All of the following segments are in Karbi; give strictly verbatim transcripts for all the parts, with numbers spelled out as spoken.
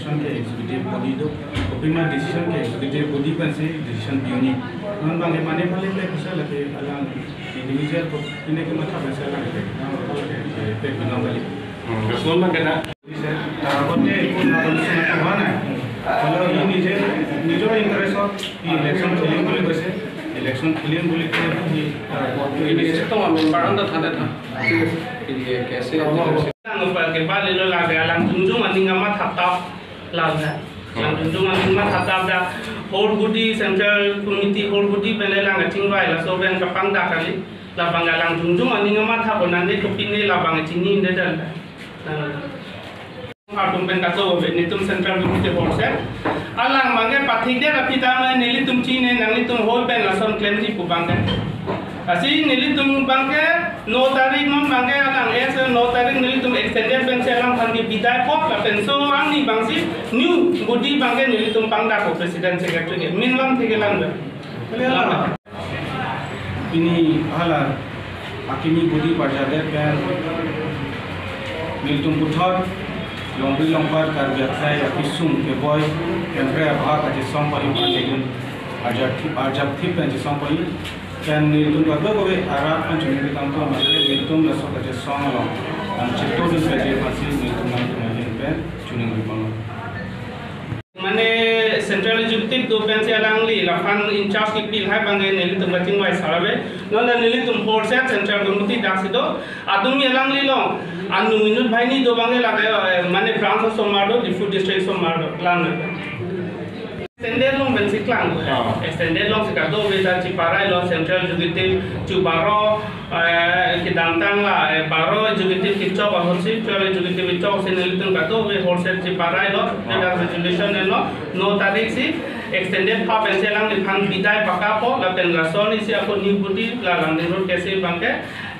Ke executive body do, kopima decision ke executive body pensi decision pi-un-e. Non abang ke mane phale ke bisa lagi alang individual ko pine ke matha pensi alang ke, non abang ke, ke, ke binong kali. Hmm, terus non abang ke na? Bisa, ah, bote ikut na solution apa mana? Kalau ini je, নিজর interest ই election খেলিম বুলি কৈছে, election খেলিম বুলি কৈ ই, ah, board টো এৰিছে। Ini itu memang barang tak ada tak? Iya, kasih. Alang ke bali lo lagi alang jongjong aning amat thap thap lang na. Alang jongjong aning amat thap thap dak. Hor budi Central Committee hor budi pen le lang kachingvai laso pen kapangdak kali. Labang alang jongjong aning amat thap onan de kopine labang chinine dan. Atum pen kato be nelitum Central Committee hor set. Alang abang ke pathik de rapi dam nelitum chini nanglitum hoi pen lason klemji pu abang ke. Lasi nelitum abang ke no tarik non abang ke alang es no tarik nelitum extended pensi alangphan ke bidai po lapen so angni abangsi new body abang ke nelitum pangdak po president secretary ke min lang thik lang be. Pini hala akimi body parjade pen nelitum puthot longri longpat Karbi akhei akisung keboi kempre abahak kachesong pari pari arjap thip arjap thip pen chesong pari pen nelitum kadokave arat pen chuningri tangtung mate nelitum laso kachesong along nangchetodun pajir pasi nelitum nangtum ahin pen chuningri pon. Mane Central Executive do pensi alangli laphan in charge kipil hai abang ke nelitum kachingvai sar ave. Non la nelitum hor set Central Committee daksi do. Atum alangli along anung inut banghini do abang ke lake, eh, mane branch osomar do, Diphu district osomar do, lang na. Extended along pensi klang do. Oh. Extended alongsi kadokave ta chiparai lo Central Executive chu baro, eh, kedamtang la, eh, baro executive kechok ahutsi, twelve executive kechok si nelitum kadokave hor set chiparai lo, ah, ladak resolution lo, no tarik si extended pa pensi alangliphan bidai paka po, lapen lason isi ako new body, la Langding road kesi abang ke,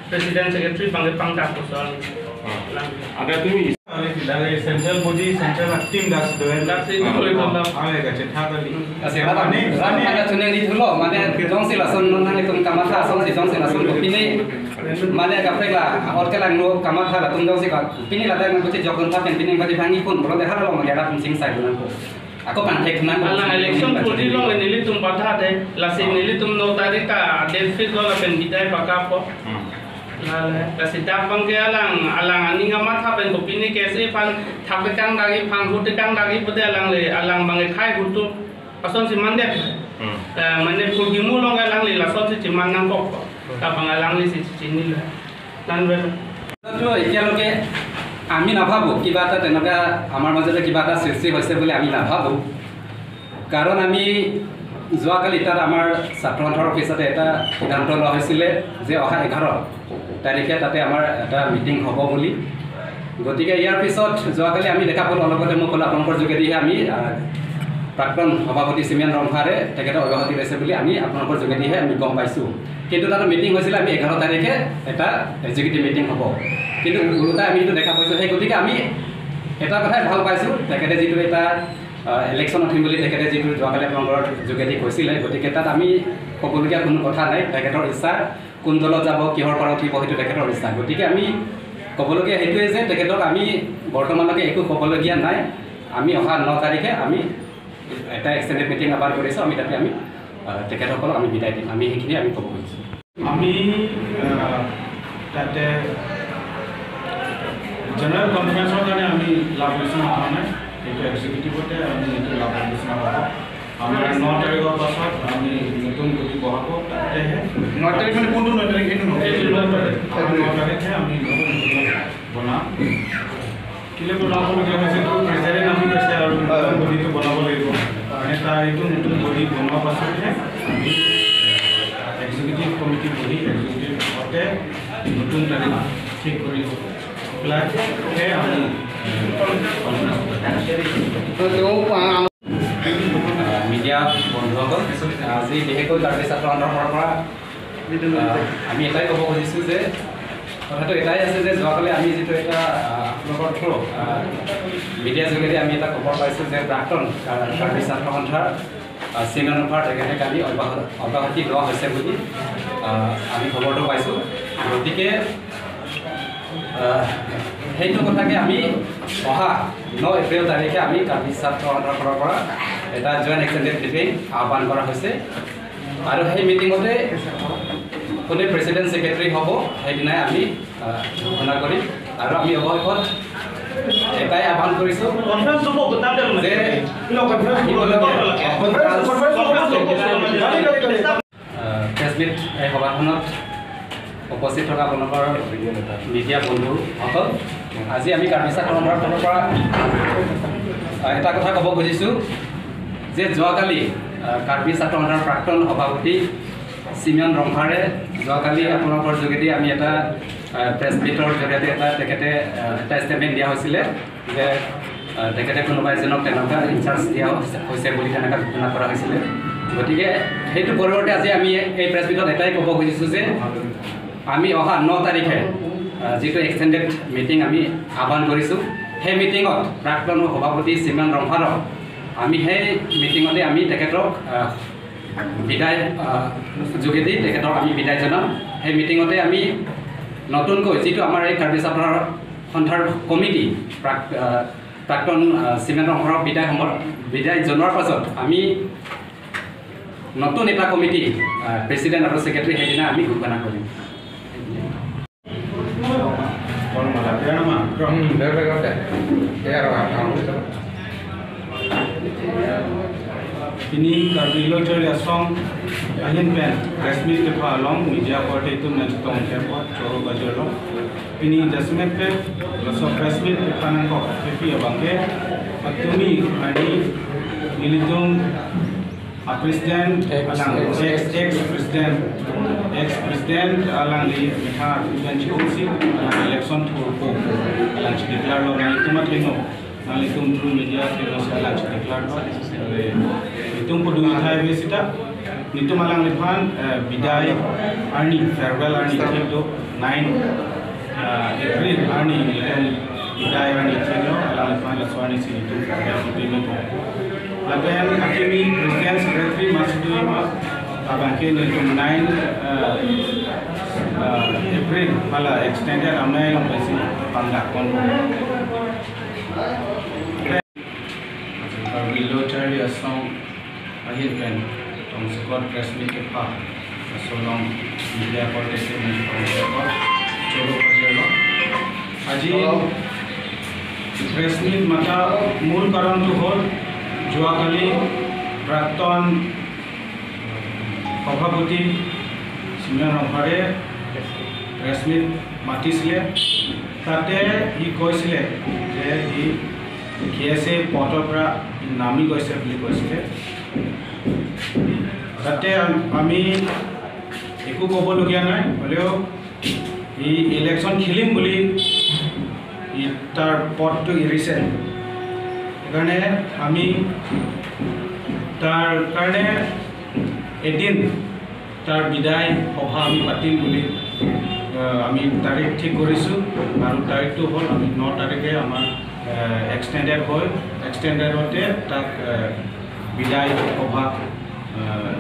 president secretary abang ke pangdak po son. Ah. Lang. Ada tu Central body, central team daksi do. Daksi do, ah, itu, ah, dah. Ave kachetha kali. Asi, mane, mane, mane, chuningri thulo, mane jongsi lason non nanglitum kamatha asonsi jongsi lason kopine, mane kaprek la, ahor ke langno kamatha latum jongsi ka, pine ladak nangkachejok dun tha pen pine badi bangni kun, bolo de hala lo mane latum sing sai dun nangpo. Ako pangthek nang. Alang election pudi along nelitum pathade, lasi nelitum no tarik ta date fix lo lapen bidai paka po. Hmm. Lale, lasi dak abang ke alang, alang aning amat thap pen kopine kesi aphan thap tekang dagi aphan hu tekang dagi pute alangle, alang abang ke khai hutu. Asonsi mandet. Hmm. Eh, mane phurgimu along alangle lasonsi chiman nangkok. Dak abang alanglisi chinine. Nan ber. তো এতিয়ালৈকে আমি নাভাবো কিবা এটা তেনেকুৱা আমাৰ মাজতে কিবা এটা সৃষ্টি হৈছে বুলি আমি নাভাবো। কাৰণ আমি যোৱাকালি তাত আমাৰ ছাত্ৰ সন্থাৰ অফিচতে এটা সিদ্ধান্ত লোৱা হৈছিলে যে অহা এঘাৰ তাৰিখে তাতে আমাৰ এটা মিটিং হ'ব বুলি। গতিকে ইয়াৰ পিছত যোৱাকালি আমি দেখা পালোঁ, অলপতে মই ক'লোঁ, আপোনালোকৰ যোগেদিহে আমি, আহ, প্ৰাক্তন সভাপতি চিমিয়ান ৰংফাৰে তেখেতে অব্যাহতি লৈছে বুলি আমি আপোনালোকৰ যোগেদিহে আমি গম পাইছোঁ। কিন্তু তাতে মিটিং হৈছিলে, আমি এঘাৰ তাৰিখে এটা এক্সিকিউটিভ মিটিং হ'ব, কিন্তু ওলোটাই আমি এইটো দেখা পাইছোঁ। সেই গতিকে আমি এটা কথাই ভাল পাইছোঁ, তেখেতে যিটো এটা, আহ, ইলেকশ্যন উঠিম বুলি তেখেতে যিটো যোৱাকালি আপোনালোকৰ যোগেদি কৈছিলে, গতিকে তাত আমি ক'বলগীয়া কোনো কথা নাই। তেখেতৰ ইচ্ছা, কোন দলত যাব, কিহৰ পৰা উঠিব, সেইটো তেখেতৰ ইচ্ছা। গতিকে আমি ক'বলগীয়া সেইটোৱে যে তেখেতক আমি বৰ্তমানলৈকে একো ক'বলগীয়া নাই। আমি অহা ন তাৰিখে আমি এটা এক্সটেণ্ডেড মিটিং আহ্বান কৰিছোঁ, আমি তাতে আমি, আহ, তেখেতসকলক আমি বিদায় দিম। আমি সেইখিনি আমি ক'ব খুজিছোঁ। আমি, আহ, তাতে জেনেৰেল কনফাৰেন্সৰ কাৰণে আমি লাভ লৈছোঁ, মতা নাই। এইটো এক্সিকিউটিভতে আমি এইটো লাভ লৈছোঁ, মতা নাই। আমাৰ ন তাৰিখৰ পাছত আমি নতুন গুটি বহাব, তাতেহে। ন তাৰিখ মানে কোনটো ন তাৰিখ? এইটো ন তাৰিখ। এইটো ন তাৰিখ। আমাৰ ন তাৰিখে আমি নতুন গুটি বনাম। কিলে বনাবলগীয়া হৈছে, এইটো প্ৰেচিডেণ্ট আহি গৈছে আৰু নতুন বডিটো বনাব লাগিব। মানে তাৰ এইটো নতুন বডি বনোৱাৰ পাছতহে আমি এক্সিকিউটিভ কমিটি বহি এক্সিকিউটিভ মতে নতুন তাৰিখ ঠিক কৰি পেলাইহে আমি মিডিয়া বন্ধুসকল, আজি বিশেষকৈ কাৰ্বি ছাত্ৰ সন্থাৰ পৰা, আহ, আমি এটাই ক'ব খুজিছোঁ যে কথাটো এটাই আছে যে যোৱাকালি আমি যিটো এটা, আহ, আপোনালোকৰ থ্ৰু, আহ, মিডিয়া যোগেদি আমি এটা খবৰ পাইছোঁ যে প্ৰাক্তন কা-, কাৰ্বি ছাত্ৰ সন্থাৰ, আহ, চিমিয়ন ৰংফাৰ তেখেতে কালি অব্যাহ-, অব্যাহতি লোৱা হৈছে বুলি, আহ, আমি খবৰটো পাইছোঁ। গতিকে, আহ, সেইটো কথাকে আমি অহা ন এপ্ৰিল তাৰিখে আমি কাৰ্বি ছাত্ৰ সন্থাৰ ফালৰ পৰা এটা জইণ্ট এক্সটেণ্ডেড মিটিং আহ্বান কৰা হৈছে। আৰু সেই মিটিঙতে কোনে প্ৰেচিডেণ্ট ছেক্ৰেটাৰী হ'ব, সেইদিনাই আমি, আহ, ঘোষণা কৰিম। আৰু আমি অৱশেষত এটাই আহ্বান কৰিছোঁ যে আপোনালোকে আহ, প্ৰেছ মিট এই সভাখনত উপস্থিত থকা আপোনালোকৰ মিডিয়া বন্ধুসকল, আজি আমি কাৰ্বি ছাত্ৰ সন্থাৰ ফালৰ পৰা, আহ, এটা কথা ক'ব খুজিছোঁ যে যোৱাকালি, আহ, কাৰ্বি ছাত্ৰ সন্থাৰ প্ৰাক্তন সভাপতি চিমিয়ন ৰংফাৰে যোৱাকালি আপোনালোকৰ যোগেদি আমি এটা, আহ, প্ৰেছ মিটৰ জৰিয়তে এটা তেখেতে, আহ, এটা ষ্টেটমেণ্ট দিয়া হৈছিলে যে, আহ, তেখেতে কোনোবা এজনক তেনেকুৱা ইনচাৰ্জ দিয়া হৈছে, হৈছে বুলি তেনেকুৱা ঘোষণা কৰা হৈছিলে। গতিকে সেইটো পৰিৱৰ্তে আজি আমি এই প্ৰেছ মিটত এটাই ক'ব খুজিছোঁ যে আমি অহা ন তাৰিখে, আহ, যিটো এক্সটেণ্ডেড মিটিং আমি আহ্বান কৰিছোঁ, সেই মিটিঙত প্ৰাক্তন সভাপতি চিমিয়ন ৰংফাৰক আমি সেই মিটিঙতে আমি তেখেতক, আহ, বিদায়, আহ, যোগেদি তেখেতক আমি বিদায় জনাম। সেই মিটিঙতে আমি নতুনকৈ যিটো আমাৰ এই কাৰ্বি ছাত্ৰ সন্থাৰ কমিটি প্ৰাক-, আহ, প্ৰাক্তন, আহ, চিমিয়ন ৰংফাৰক বিদায় সময়, বিদায় জনোৱাৰ পাছত আমি নতুন এটা কমিটি, আহ, প্ৰেচিডেণ্ট আৰু ছেক্ৰেটাৰী সেইদিনা আমি ঘোষণা কৰিম। Hmm, dei, dei, dei. Dei, aro, aro. Pini Karbi Lo-Charli Asong ahin pen press meet kepha along media korte atum nangchetong kepot Choro Bazar along. Pini jasemet pen laso press meet kepha nangkok kepi abangke patumi arni nelitum a president, ex, alang, ex, ex, ex president, ex president alangli methang atum pen chikongsi alang election thurpo alang chideclare lo, nanglitum athengno, nanglitum through media athengno si alang chideclare lo. Eh, itum pudun ithai ave seta nelitum alangliphan, eh, bidai arni, farewell arni thik do, nine, eh, April arni nelitum bidai arni thik do, alangliphan laso arni si nelitum farewell kipi nangpo. Lapen akimi president secretary masi do ma, abangke nelitum nine, eh, eh, April hala extended amei along pensi pangdakpon. Karbi Lo-Charli Asong ahin pen tongsekot press meet kepha laso along media korte atum nangchetong kepot Choro Bazar along. আজি press meet মাতা মূল কাৰণটো হ'ল যোৱাকালি প্ৰাক্তন সভাপতি চিমিয়ন ৰংফাৰে প্ৰেছ মিট মাতিছিলে। তাতে সি কৈছিলে যে সি কে এছ এ পদৰ পৰা নামি গৈছে বুলি কৈছিলে। তাতে আম-, আমি একো ক'বলগীয়া নাই, হ'লেও এই ইলেকশ্যন খেলিম বুলি ই তাৰ পদটো এৰিছে। সেইকাৰণে আমি তাৰ কাৰণে এদিন তাৰ বিদায় সভা আমি পাতিম বুলি, আহ, আমি তাৰিখ ঠিক কৰিছোঁ। আৰু তাৰিখটো হ'ল আমি ন তাৰিখে আমাৰ, আহ, এক্সটেণ্ডেড হয়, এক্সটেণ্ডেডতে তাক, আহ, বিদায় সভা, আহ,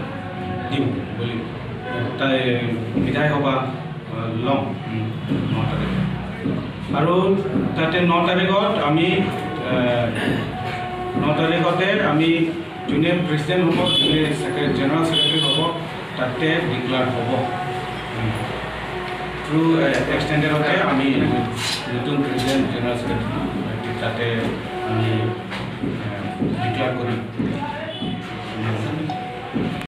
দিম বুলি, তাই বিদায় সভা, আহ, ল'ম, উম, ন তাৰিখে। আৰু তাতে ন তাৰিখত আমি, আহ, ন তাৰিখতে আমি যোনে প্ৰেচিডেণ্ট হ'ব, যোনে ছেক্ৰে-, জেনেৰেল ছেক্ৰেটাৰী হ'ব, তাতে ডিক্লেয়াৰ হ'ব। থ্ৰু, এ, এক্সটেণ্ডেডতে আমি নতুন প্ৰেচিডেণ্ট, জেনেৰেল ছেক্ৰেটাৰী তাতে আমি, এ, ডিক্লেয়াৰ কৰিম।